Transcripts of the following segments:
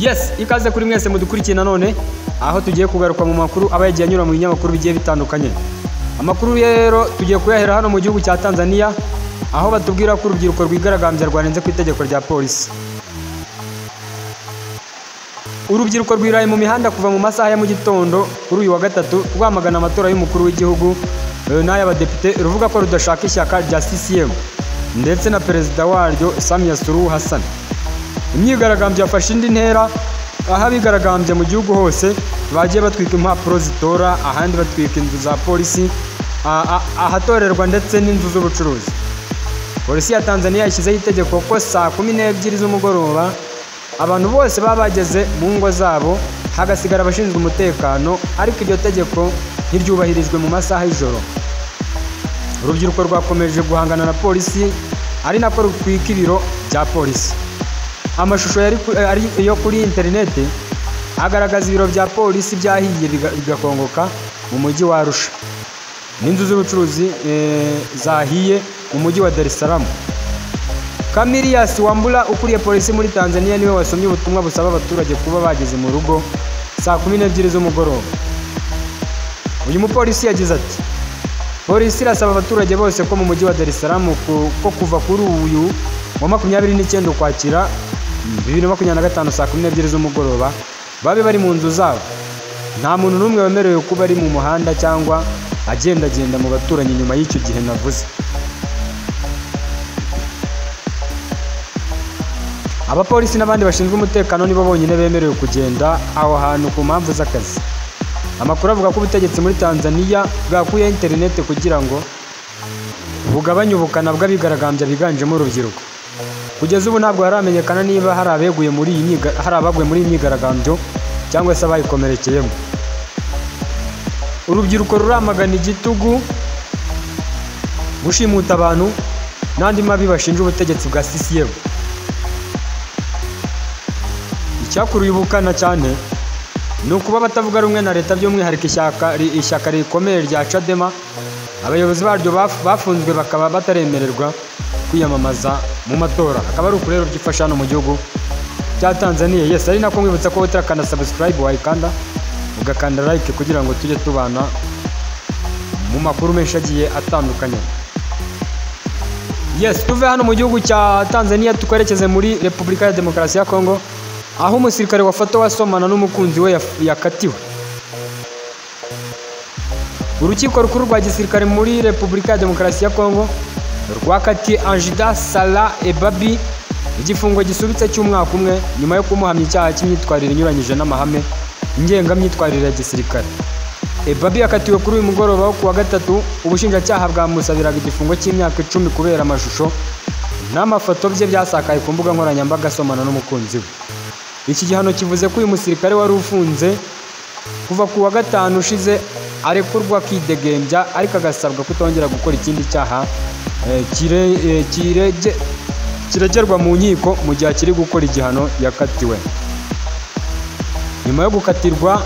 Yes, ikaze kuri mwese mudukurikiye nanone aho tugiye kugaruka mu makuru aba yagiye anyura mu binyamakuru bigiye bitandukanye. Amakuru rero tugiye kuyahera hano mu gihugu cya Tanzania, aho batubwira ko urubyiruko rwigaragambya rwarenze ku itegeko rya polisi. Urubyiruko rwiraye mu mihanda kuva mu masaha ya mu gitondo kuri uyu wa gatatu rwamagana amatora y'umukuru w'igihugu n'ay'abadepite, ruvuga ko rudashaka ishyaka rya CCM ndetse na perezida waryo Samia Suluhu Hassan. Imyigaragambyo yafashe indi ntera aho abigaragambya mu gihugu hose bagiye batwika impapuro zitora, ahandi batwika inzu za polisi, ahatorerwa ndetse n'inzu z'ubucuruzi. Polisi ya Tanzania yashyizeho itegeko ko saa 12 z'umugoroba abantu bose baba bageze mu ngo zabo, hagasigara abashinzwe umutekano, ariko iryo tegeko ntiryubahirijwe mu masaha y'ijoro. Urubyiruko rwakomeje guhangana na polisi ari nako rutwika ibiro bya polisi. Amashusho ari yo kuri interineti agaragaza ibiro bya polisi byahiye bigakongoka mu mujyi wa Arusha, n'inzu z'ubucuruzi zahiye mu mujyi wa Dar es Salaam. Kamilias Wambura ukuriye polisi muri Tanzania niwe wasomye ubutumwa busaba abaturage kuba bageze mu rugo saa 12 z'umugoroba. Uyu mupolisi yagize ati: "Polisi irasaba abaturage bose ko mu mujyi wa Dar es Salaam ko kuva kuri uyu wa 29 Ukwakira 2025 saa 12 z'umugoroba babe bari mu nzu zabo. Nta muntu n'umwe wemerewe kuba ari mu muhanda cyangwa agendagenda mu baturanyi nyuma y'icyo gihe navuze." Abapolisi n'abandi bashinzwe umutekano nibo bonyine bemerewe kugenda aho hantu ku mpamvu z'akazi. Amakuru avuga ko ubutegetsi muri Tanzania bwakuye interineti kugira ngo bugabanye ubukana bw'abigaragambya biganjemo urubyiruko. Kugeza ubu ntabwo haramenyekana niba hari abeguye muri iyi hari abaguye muri iyi myigaragambyo cyangwa se abayikomerekeyemo. Urubyiruko ruramagana igitugu, gushimuta abantu n'andi mabi bashinja ubutegetsi bwa CCM. Icyakuruye ubukana cyane ni ukuba batavuga rumwe na leta, by'umwihariko ishyaka rikomeye rya Chadema, abayobozi baryo bafunzwe bakaba bataremererwa kwiyamamaza mu matora. Akaba ari uku rero byifasha hano mu gihugu cya Tanzania. Yes, ari nako nkwibutsa ko utarakanda subscribe wayikanda ugakanda like kugira ngo tujye tubana mu makuru menshi agiye atandukanye. Yes, tuve hano mu gihugu cya Tanzania tukwerekeze muri Repubulika ya Demokarasi ya Kongo, aho umusirikare wafotowe asomana n'umukunzi we yakatiwe. Urukiko rukuru rwa gisirikare muri Repubulika ya Demokarasi ya Kongo rwakatiye Anjida Salah Ebabi igifungo gisubitse cy'umwaka umwe nyuma yo kumuhamya icyaha cy'imyitwarire inyuranyije n'amahame ngengamyitwarire ya gisirikare. Ebabi yakatiwe kuri uyu mugoroba wo kuwa gatatu. Ubushinjacyaha bwamusabiraga igifungo cy'imyaka 10 kubera amashusho n'amafoto bye byasakaye ku mbuga nkoranyambaga asomana n'umukunzi we. Iki gihano kivuze ko uyu musirikare wari ufunze kuva ku wa gatanu ushize arekurwa akidegembya, ariko agasabwa kutongera gukora ikindi cyaha kiregerwa mu nkiko mu gihe akiri gukora igihano yakatiwe. Nyuma yo gukatirwa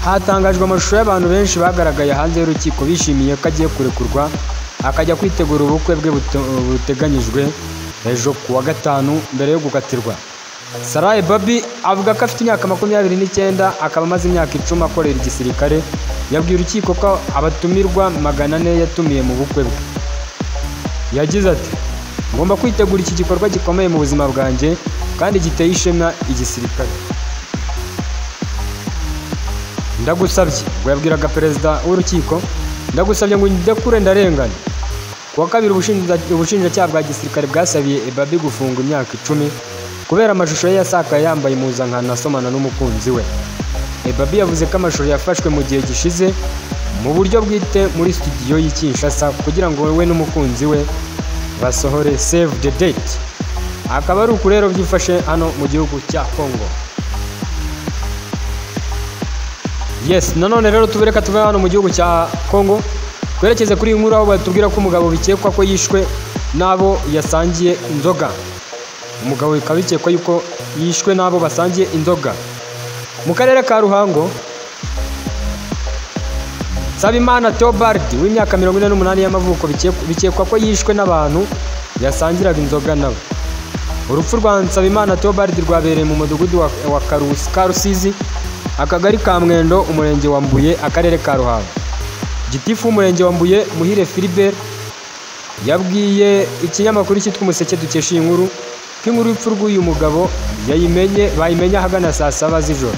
hatangajwe amashusho y'abantu benshi bagaragaye hanze y'urukiko bishimiye ko agiye kurekurwa akajya kwitegura ubukwe bwe buteganyijwe ejo ku wa gatanu mbere yo gukatirwa. Salah Ebabi avuga ko afite imyaka 29 akaba amaze imyaka 10 akorera igisirikare. Yabwiye urukiko ko abatumirwa 400 yatumiye mu bukwe bwe. Yagize ati: "Ngomba kwitegura iki gikorwa gikomeye mu buzima bwanjye kandi giteye ishema igisirikare. Ndagusabye," ubwo yabwiraga perezida w'urukiko, "ndagusabye ngo ndekure ndarengana." Ku wa kabiri ubushinjacyaha bwa gisirikare bwasabiye Ebabi gufungwa imyaka 10 kubera amashusho ye yasakaye yambaye impuzankano asomana n'umukunzi we. Ebabi yavuze ko amashusho yafashwe mu gihe gishize mu buryo bwite muri studio y'i Kinshasa kugira ngo we n'umukunzi we basohore save the date. Akaba ari uku rero byifashe hano mu gihugu cya Kongo. Yes, nanone rero tubereka tuve hano mu gihugu cya Kongo twerekeze kuri iyi nkuru aho batubwira ko umugabo bikekwa ko yishwe n'abo yasangiye inzoga. Umugabo bikaba bikekwa yuko yishwe n'abo basangiye inzoga mu karere ka Ruhango. Nsabimana Theobald w'imyaka 48 y'amavuko bikekwa ko yishwe n'abantu yasangiraga inzoga nabo. Urupfu rwa Nsabimana Theobald rwabereye mu mudugudu wa Karusizi, akagari ka Mwendo, umurenge wa Mbuye, akarere ka Ruhango. Gitifu w'umurenge wa Mbuye, Muhire Philibert, yabwiye ikinyamakuru cyitwa Umuseke dukesha iyi nkuru ko inkuru y'urupfu rw'uyu mugabo bayimenye ahagana saa 7 z'ijoro,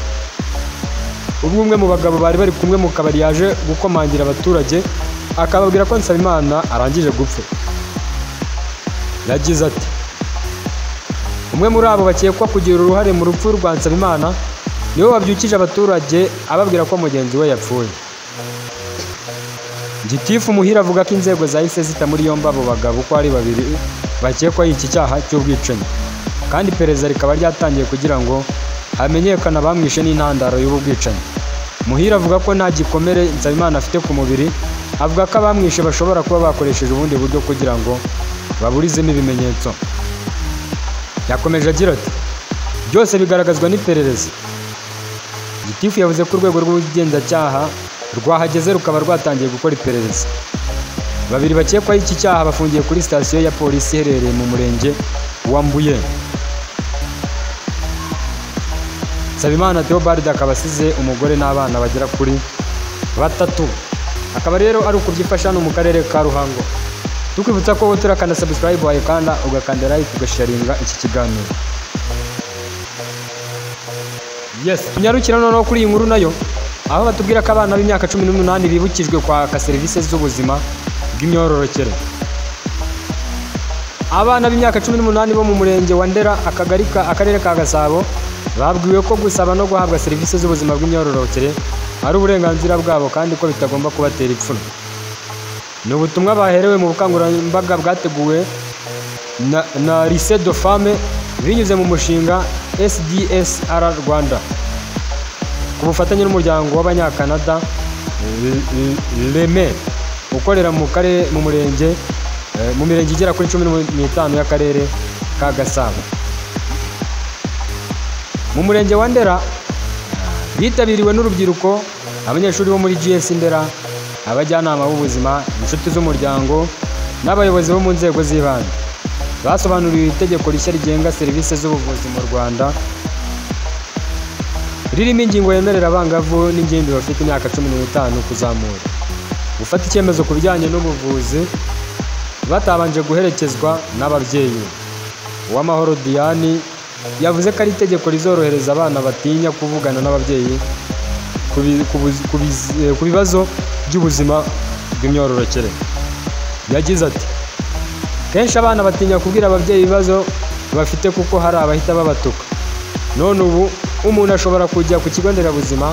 ubwo umwe mu bagabo bari bari kumwe mu kabari yaje gukomangira abaturage akababwira ko Nsabimana arangije gupfa. Yagize ati: "Umwe muri abo bakekwa kugira uruhare mu rupfu rwa Nsabimana niwe wabyukije abaturage ababwira ko mugenzi we yapfuye." Gitifu Muhire avuga ko inzego zahise zita muri yombi abo bagabo uko ari babiri bakekwaho iki cyaha cy'ubwicanyi, kandi iperereza rikaba ryatangiye kugira ngo hamenyekane abamwishe n'intandaro y'ubu bwicanyi. Muhire avuga ko nta gikomere Nsabimana afite ku mubiri, avuga ko abamwishe bashobora kuba bakoresheje ubundi buryo kugira ngo baburizemo ibimenyetso. Yakomeje agira ati: "Byose bigaragazwa n'iperereza." Gitifu yavuze ko urwego rw'ubugenzacyaha rwahageze rukaba rwatangiye gukora iperereza. Babiri bakekwaho iki cyaha bafungiye kuri sitasiyo ya polisi iherereye mu murenge wa Mbuye. Nsabimana Theobald akaba asize umugore n'abana bagera kuri 3. Akaba rero ari ukubyifasha hano mu karere ka Ruhango. Tukwibutsa ko turakanda subscribe wayikanda, ugakanda like, ugasharinga iki kiganiro. Yes, tunyarukira noneho kuri iyi nkuru nayo, aho batubwira ko abana b'imyaka 18 bibukijwe kwaka serivisi z'ubuzima bw'imyororokere. Abana b'imyaka 18 bo mu murenge wa Ndera, akagari akarere ka Gasabo, babwiwe ko gusaba no guhabwa serivisi z'ubuzima bw'imyororokere ari uburenganzira bwabo kandi ko bitagomba kubatera ipfunwe. Ni ubutumwa baherewe mu bukangurambaga bwateguwe na Lycée de Femme binyuze mu mushinga SDSR Rwanda ku bufatanye n'umuryango w'Abanyakanada Leme ukorera mu karere mu murenge mu mirenge igera kuri 15 y'akarere ka Gasabo. Mu murenge wa Ndera bitabiriwe n'urubyiruko, abanyeshuri bo muri GS Ndera, abajyanama b'ubuzima, inshuti z'umuryango n'abayobozi bo mu nzego z'ibanze. Basobanuriwe itegeko rishya rigenga serivisi z'ubuvuzi mu Rwanda, ririmo ingingo yemerera abangavu n'ingimbi bafite imyaka 15 kuzamura gufata icyemezo ku bijyanye n'ubuvuzi batabanje guherekezwa n'ababyeyi. Uwamahoro Diane yavuze ko ari itegeko rizorohereza abana batinya kuvugana n'ababyeyi ku bibazo by'ubuzima bw'imyororokere. Yagize ati: "Kenshi abana batinya kubwira ababyeyi ibibazo bafite kuko hari abahita babatuka. None ubu umuntu ashobora kujya ku kigo nderabuzima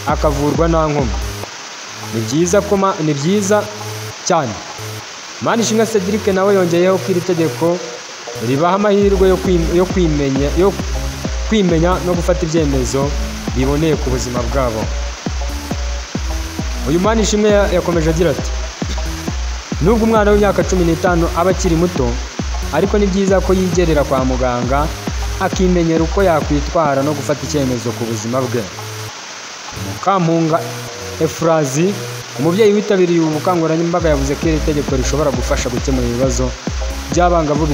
akavurwa nta nkomyi. Ni byiza cyane." Manishimwe Cedric nawe yongeyeho ko iri tegeko ribaha amahirwe yo kwimenya no gufata ibyemezo biboneye ku buzima bwabo. Uyu Manishimwe yakomeje agira ati: "Nubwo umwana w'imyaka 15 aba akiri muto, ariko ni byiza ko yigerera kwa muganga akimenyera uko yakwitwara no gufata icyemezo ku buzima bwe." Mukampunga Efrazi, umubyeyi witabiriye ubu bukangurambaga, yavuze ko iri tegeko rishobora gufasha gukemura ibibazo by'abangavu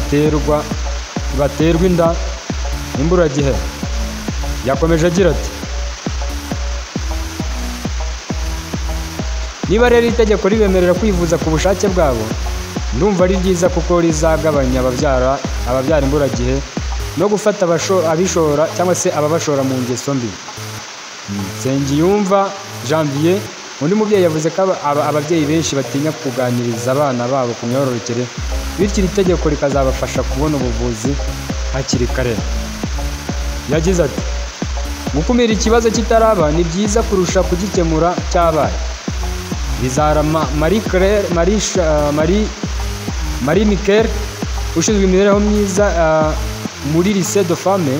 baterwa inda imburagihe. Yakomeje agira ati: "Niba rero itegeko ribemerera kwivuza ku bushake bwabo, ndumva ari byiza kuko rizagabanya ababyara imburagihe no gufata abishora cyangwa se ababashora mu ngeso mbi." Nsengiyumva Janvier, undi mubyeyi, yavuze ko ababyeyi benshi batinya kuganiriza abana babo ku myororokere, bityo iri tegeko rikazabafasha kubona ubuvuzi hakiri kare. Yagize ati: "Gukumira ikibazo kitaraba ni byiza kurusha kugikemura cyabaye." Bizara Marie Michael ushinzwe imibereho myiza muri Lycée de Femme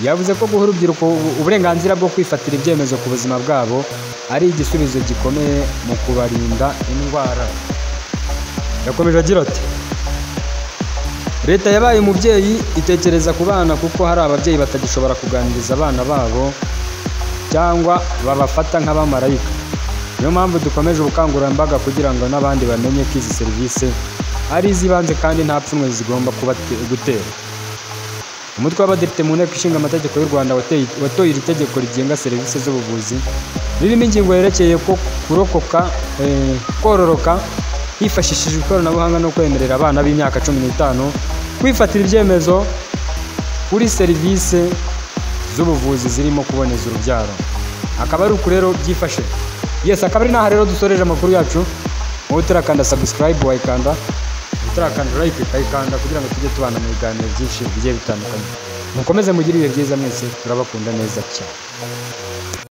yavuze ko guha urubyiruko uburenganzira bwo kwifatira ibyemezo ku buzima bwabo ari igisubizo gikomeye mu kubarinda indwara. Yakomeje agira ati: "Leta yabaye umubyeyi itekereza ku bana kuko hari ababyeyi batagishobora kuganiriza abana babo cyangwa babafata nk'abamarayika. Niyo mpamvu dukomeje ubukangurambaga kugira ngo n'abandi bamenye ko izi serivisi ari iz'ibanze kandi nta pfunwe zigomba gutera." Umutwe w'abadepite mu nteko ishinga amategeko y'u Rwanda watoye iri tegeko rigenga serivisi z'ubuvuzi, ririmo ingingo yerekeye ko kurokoka, kororoka hifashishijwe ikoranabuhanga no kwemerera abana b'imyaka 15 kwifatira ibyemezo kuri serivisi z'ubuvuzi zirimo kuboneza urubyaro. Akaba ari uku rero byifashe. Yes, akaba ari n'aha rero dusoreje amakuru yacu. Wowe utarakanda subscribe wayikanda, utarakanda like ukayikanda, kugira ngo tujye tubana mu biganiro byinshi bigiye bitandukanye. Mukomeze mugire ibihe byiza mwese, turabakunda neza cyane.